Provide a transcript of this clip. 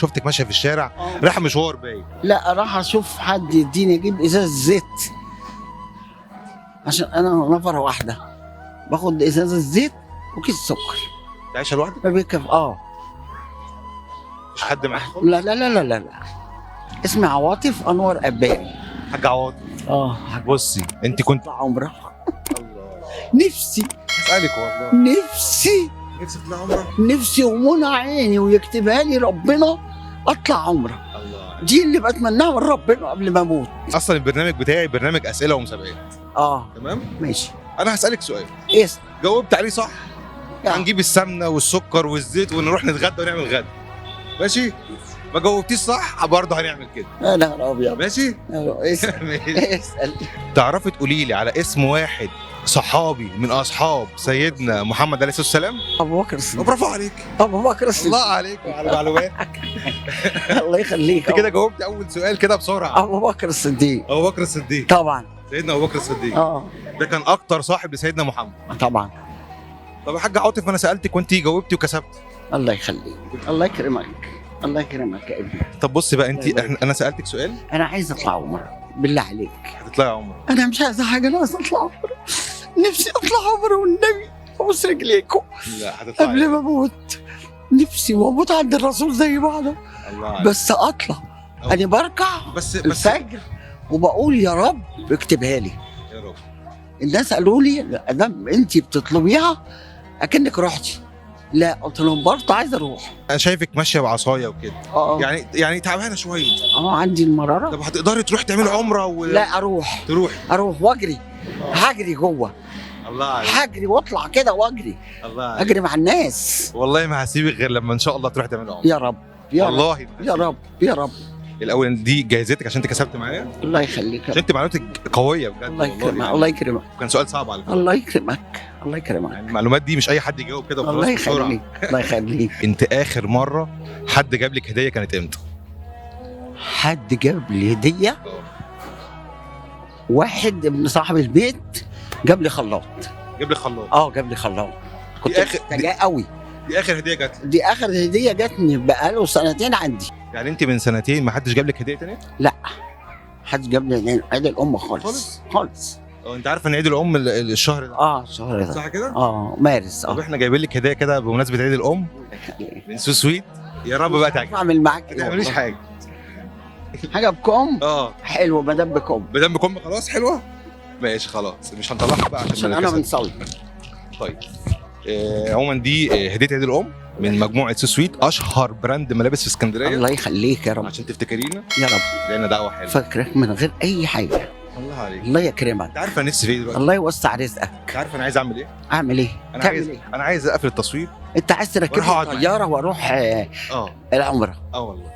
شفتك ماشية في الشارع رايحة مشوار باين. لا، راح اشوف حد يديني اجيب ازازة زيت، عشان انا نفره واحدة باخد ازازة زيت وكيس سكر. انت عايشه لوحدك؟ ما بيكف. مش حد معاك خالص؟ لا لا لا لا لا لا. اسمي عواطف انور قباني. حاج عواطف، بصي انت كنت اطلع عمره. نفسي اسالك والله، نفسي نفسك تطلع عمره؟ نفسي ومنى عيني ويكتبها لي ربنا اطلع عمره. الله. دي اللي بتمناها من ربنا قبل ما اموت. اصلا البرنامج بتاعي برنامج اسئلة ومسابقات. تمام؟ ماشي. انا هسالك سؤال، ايه؟ جاوبت عليه صح هنجيب السمنة والسكر والزيت ونروح نتغدى ونعمل غدا. ماشي؟ ما جاوبتيش صح برضه هنعمل كده. يا نهار ابيض. ماشي؟ اسال. ماشي. اسال. تعرفي تقولي لي على اسم واحد صحابي من اصحاب سيدنا محمد عليه الصلاة والسلام؟ ابو بكر الصديق. برافو عليك. ابو بكر الصديق. الله عليك وعلى المعلومات. الله يخليك. انت كده جاوبت اول سؤال كده بسرعة. ابو بكر الصديق. ابو بكر الصديق. طبعا. سيدنا ابو بكر الصديق. ده كان اكتر صاحب لسيدنا محمد. طبعا. طب يا حاج عاطف، انا سالتك وانت جاوبتي وكسبت. الله يخليك، الله يكرمك، الله يكرمك يا ابني. طب بصي بقى، انت الله. احنا انا سالتك سؤال. انا عايز اطلع عمره بالله عليك. هتطلعي عمره؟ انا مش عايزه حاجة، انا عايز اطلع عمره. نفسي اطلع عمره والنبي، ابوس رجليكم. لا هتطلعي قبل ما اموت، نفسي واموت عند الرسول زي بعضه. الله عليك. بس اطلع. انا بركع بس الفجر وبقول يا رب اكتبها لي. يا رب. الناس قالوا لي ادام انت بتطلبيها اكنك رحتي. لا، قلت لهم برضه عايز اروح. انا شايفك ماشية بعصاية وكده. يعني تعبانة شوية. عندي المرارة. طب هتقدري تروحي تعملي عمره لا اروح. تروحي؟ اروح واجري. هجري جوه. الله عليك. هجري واطلع كده واجري. الله عليك. اجري مع الناس. والله ما هسيبك غير لما ان شاء الله تروحي تعملي عمره. يا رب يا رب. والله يا رب يا رب. الاول دي جايزتك عشان انت كسبت معايا. الله يخليك. عشان انت معلوماتك قوية بجد. الله يكرمك. يعني. الله يكرمك. كان سؤال صعب على فكرة. الله يكرمك. الله يكرمك. يعني المعلومات دي مش اي حد يجاوب كده وخلاص الله بسرعة. يخليك. الله يخليك. انت اخر مرة حد جاب لك هديه كانت امتى؟ حد جاب لي هديه؟ واحد ابن صاحب البيت جاب لي خلاط. جاب لي خلاط؟ جاب لي خلاط. كنت آخر- محتاجاه قوي. دي اخر هديه جات لك؟ دي اخر هديه جاتني، بقاله سنتين عندي. يعني انت من سنتين ما حدش جاب لك هديه تانية؟ لا، حد جاب لي عيد الام خالص. خالص؟ خالص. انت عارفه ان عيد الام الشهر ده؟ الشهر ده. صح كده؟ مارس. طب احنا جايبين لك هديه كده بمناسبة عيد الام من So Sweet. يا رب بقى تعجبك. اعمل معاك ما تعمليش حاجة. حاجة بكم؟ حلوة ما دام بكم. ما دام بكم خلاص حلوة؟ ماشي خلاص، مش هنطلعها بقى عشان انا بنصلي. طيب عموما دي هديه عيد الام من مجموعة So Sweet، اشهر brand ملابس في اسكندرية. الله يخليك يا رب. عشان تفتكرينا يا رب. لان دعوه حلوة. فاكرك من غير اي حاجة. الله عليك. الله يكرمك. انت عارفه انا نفسي في ايه دلوقتي؟ الله يوسع رزقك. انت عارفه انا عايز اعمل ايه؟ اعمل ايه؟ انا تعمل عايز ايه؟ انا عايز اقفل التصوير. انت عايز تركب واروح اقعد معاك. طيارة واروح العمرة. والله.